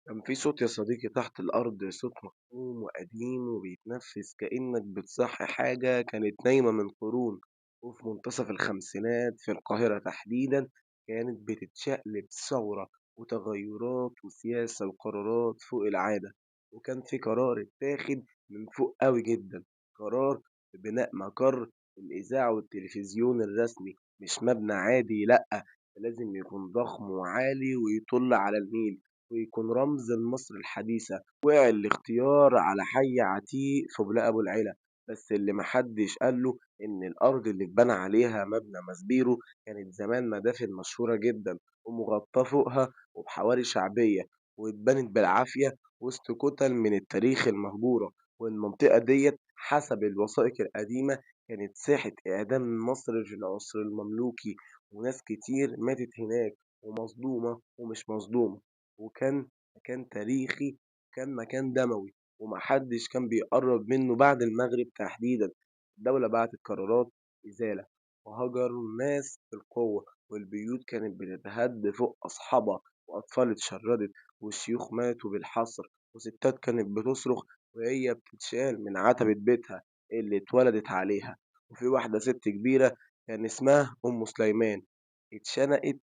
كان في صوت يا صديقي تحت الأرض، صوت مكتوم وقديم وبيتنفس كأنك بتصحي حاجة كانت نايمة من قرون. وفي منتصف الخمسينات في القاهرة تحديدا كانت بتتشقلب ثورة وتغيرات وسياسة وقرارات فوق العادة. وكان في قرار اتاخد من فوق قوي جدا، قرار ببناء مقر الإذاعة والتلفزيون الرسمي. مش مبنى عادي، لأ، لازم يكون ضخم وعالي ويطل على النيل ويكون رمز لمصر الحديثة. وقع الاختيار على حي عتيق في بولاق أبو العلا، بس اللي محدش قاله إن الأرض اللي اتبنى عليها مبنى ماسبيرو كانت زمان مدافن مشهورة جدا ومغطاة فوقها وبحواري شعبية، واتبنت بالعافية وسط كتل من التاريخ المهجورة. والمنطقة ديت حسب الوثائق القديمة كانت ساحة إعدام مصر في العصر المملوكي، وناس كتير ماتت هناك ومصدومة ومش مصدومة. وكان مكان تاريخي، كان مكان دموي، ومحدش كان بيقرب منه بعد المغرب تحديدا. الدولة بعتت قرارات إزالة وهجروا الناس بالقوة، والبيوت كانت بتتهد فوق أصحابها، وأطفال اتشردت، وشيوخ ماتوا بالحصر، وستات كانت بتصرخ وهي بتتشال من عتبة بيتها اللي اتولدت عليها. وفي واحدة ست كبيرة كان اسمها أم سليمان، اتشنقت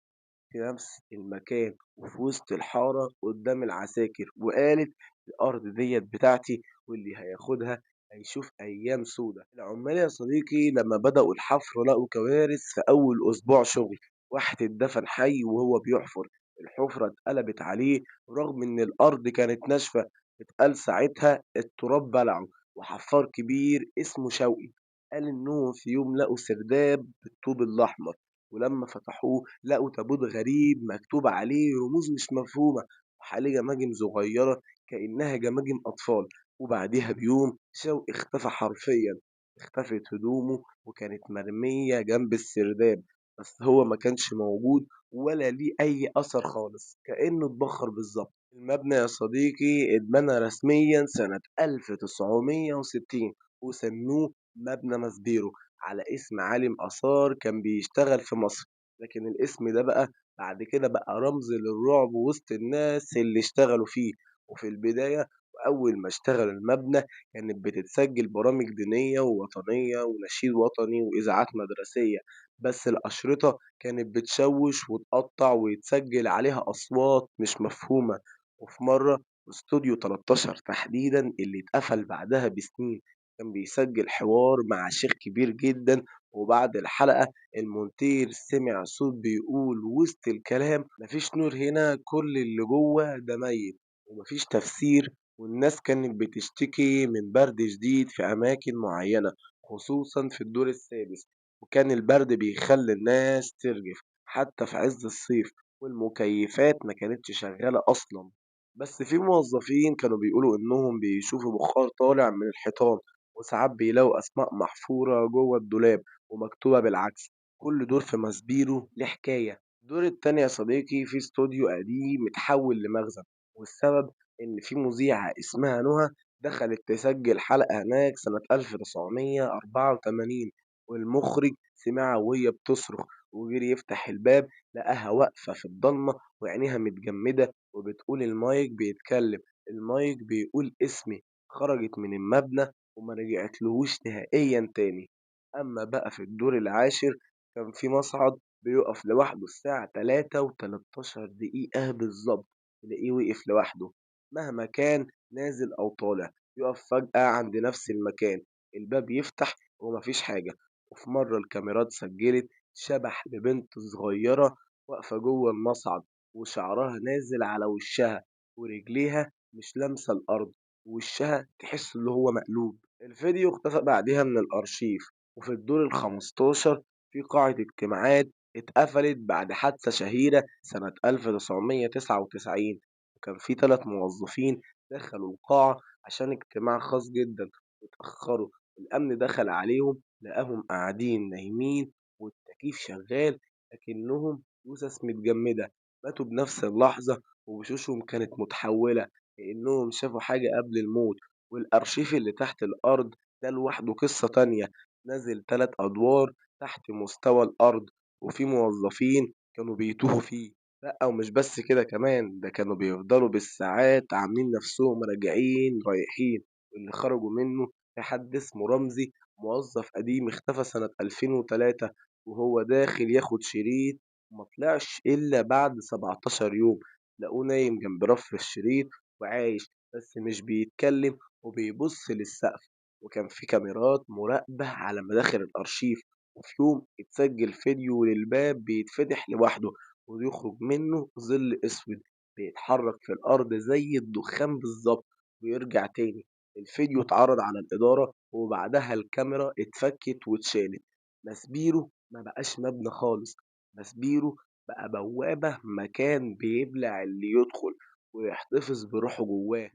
في نفس المكان وفي وسط الحارة قدام العساكر، وقالت الأرض ديت بتاعتي واللي هياخدها هيشوف أيام سودة. العمال يا صديقي لما بدأوا الحفر لقوا كوارث في أول أسبوع شغل. واحد اتدفن حي وهو بيحفر، الحفرة اتقلبت عليه رغم إن الأرض كانت ناشفة. اتقال ساعتها التراب بلعه. وحفار كبير اسمه شوقي قال إنهم في يوم لقوا سرداب بالطوب الأحمر، ولما فتحوه لقوا تابوت غريب مكتوب عليه رموز مش مفهومة، وحواليه جماجم صغيرة كأنها جماجم أطفال. وبعديها بيوم شوقي اختفى حرفيا، اختفت هدومه وكانت مرمية جنب السرداب، بس هو ما كانش موجود ولا ليه أي أثر خالص، كأنه اتبخر بالظبط. المبنى يا صديقي اتبنى رسميا سنة 1960، وسموه مبنى ماسبيرو على اسم عالم آثار كان بيشتغل في مصر. لكن الاسم ده بقى بعد كده بقى رمز للرعب وسط الناس اللي اشتغلوا فيه. وفي البداية وأول ما اشتغل المبنى كانت بتتسجل برامج دينية ووطنية ونشيد وطني وإذاعات مدرسية، بس الأشرطة كانت بتشوش وتقطع ويتسجل عليها أصوات مش مفهومة. وفي مرة استوديو 13 تحديدا اللي اتقفل بعدها بسنين كان بيسجل حوار مع شيخ كبير جدا، وبعد الحلقة المونتير سمع صوت بيقول وسط الكلام مفيش نور هنا، كل اللي جوه ده ميت، ومفيش تفسير. والناس كانت بتشتكي من برد شديد في أماكن معينة، خصوصا في الدور السادس، وكان البرد بيخلي الناس ترجف حتى في عز الصيف، والمكيفات ما كانتش شغالة أصلا. بس في موظفين كانوا بيقولوا إنهم بيشوفوا بخار طالع من الحيطان، وساعات بيلاقوا أسماء محفورة جوه الدولاب ومكتوبة بالعكس. كل دور في ماسبيرو ليه حكاية. الدور التاني يا صديقي في استوديو قديم اتحول لمخزن، والسبب إن في مذيعة اسمها نهى دخلت تسجل حلقة هناك سنة 1984، والمخرج سمعها وهي بتصرخ وجري يفتح الباب، لقاها واقفة في الضلمة وعينيها متجمدة وبتقول المايك بيتكلم، المايك بيقول اسمي. خرجت من المبنى وما رجعتلهوش نهائيا تاني. أما بقى في الدور العاشر كان في مصعد بيقف لوحده الساعة 3:13 بالظبط، تلاقيه وقف لوحده مهما كان نازل أو طالع، يقف فجأة عند نفس المكان، الباب يفتح ومفيش حاجة. وفي مرة الكاميرات سجلت شبح لبنت صغيرة واقفة جوه المصعد، وشعرها نازل على وشها، ورجليها مش لامسة الأرض، ووشها تحس اللي هو مقلوب. الفيديو اختفى بعدها من الأرشيف. وفي الدور الخمستاشر في قاعة اجتماعات اتقفلت بعد حادثة شهيرة سنة 1999، وكان في 3 موظفين دخلوا القاعة عشان اجتماع خاص جدا واتأخروا. الأمن دخل عليهم لقاهم قاعدين نايمين والتكييف شغال، لكنهم جثث متجمدة، ماتوا بنفس اللحظة ووشوشهم كانت متحولة كأنهم شافوا حاجة قبل الموت. والأرشيف اللي تحت الأرض ده لوحده قصة تانية، نزل 3 أدوار تحت مستوى الأرض، وفي موظفين كانوا بيتوهوا فيه. لأ، ومش بس كده كمان، ده كانوا بيفضلوا بالساعات عاملين نفسهم راجعين رايحين. واللي خرجوا منه في حد اسمه رمزي، موظف قديم اختفى سنة 2003 وهو داخل ياخد شريط، وما طلعش إلا بعد 17 يوم. لقوه نايم جنب رف الشريط وعايش، بس مش بيتكلم وبيبص للسقف. وكان في كاميرات مراقبة على مداخل الأرشيف، وفي يوم اتسجل فيديو للباب بيتفتح لوحده ويخرج منه ظل أسود بيتحرك في الأرض زي الدخان بالظبط ويرجع تاني. الفيديو اتعرض على الإدارة وبعدها الكاميرا اتفكت واتشالت. ماسبيرو ما بقاش مبنى خالص، ماسبيرو بقى بوابة، مكان بيبلع اللي يدخل ويحتفظ بروحه جواه.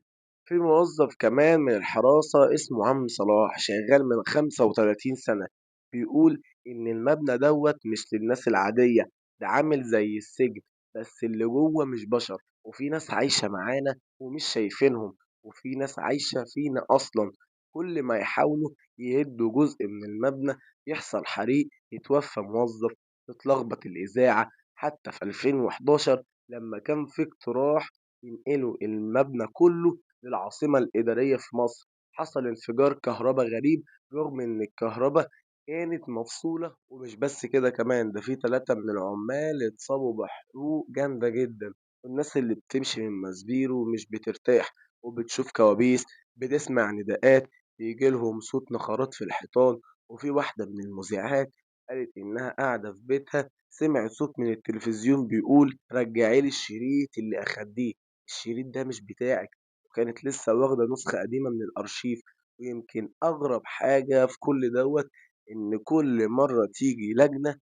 في موظف كمان من الحراسة اسمه عم صلاح، شغال من 35 سنة، بيقول إن المبنى دوت مش للناس العادية، ده عامل زي السجن بس اللي جوه مش بشر، وفي ناس عايشة معانا ومش شايفينهم، وفي ناس عايشة فينا أصلا. كل ما يحاولوا يهدوا جزء من المبنى يحصل حريق، يتوفى موظف، تتلخبط الإذاعة. حتى في 2011 لما كان في اقتراح ينقلوا المبنى كله للعاصمة الإدارية في مصر، حصل انفجار كهرباء غريب رغم إن الكهرباء كانت مفصولة. ومش بس كده كمان، ده في 3 من العمال اتصابوا بحروق جامدة جدا. والناس اللي بتمشي من مسبيرو مش بترتاح، وبتشوف كوابيس، بتسمع نداءات، بيجيلهم صوت نخرات في الحيطان. وفي واحدة من المذيعات قالت إنها قاعدة في بيتها سمعت صوت من التلفزيون بيقول رجعي لي الشريط اللي أخديه، الشريط ده مش بتاعك. وكانت لسه واخدة نسخة قديمة من الأرشيف. ويمكن أغرب حاجة في كل دوت إن كل مرة تيجي لجنة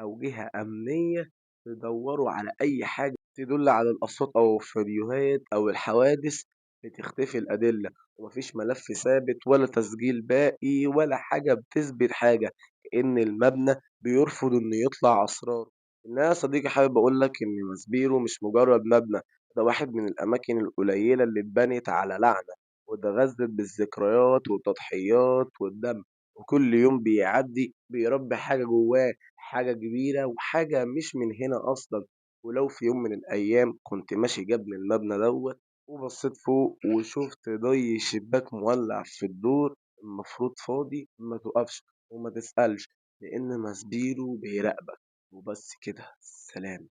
أو جهة أمنية تدوروا على أي حاجة تدل على الأصوات أو الفيديوهات أو الحوادث، بتختفي الأدلة، ومفيش ملف ثابت ولا تسجيل باقي ولا حاجة بتثبت حاجة، كأن المبنى بيرفض إنه يطلع أسراره. إنها يا صديقي حابب أقول لك إن ماسبيرو مش مجرد مبنى، ده واحد من الأماكن القليلة اللي اتبنت على لعنة واتغذت بالذكريات والتضحيات والدم. وكل يوم بيعدي بيربي حاجة جواه، حاجة كبيرة وحاجة مش من هنا أصلا. ولو في يوم من الأيام كنت ماشي جنب المبنى دوت وبصيت فوق وشفت ضي شباك مولع في الدور المفروض فاضي، ما تقفش وما تسألش، لأن مسبيرو بيراقبك. وبس كده، سلام.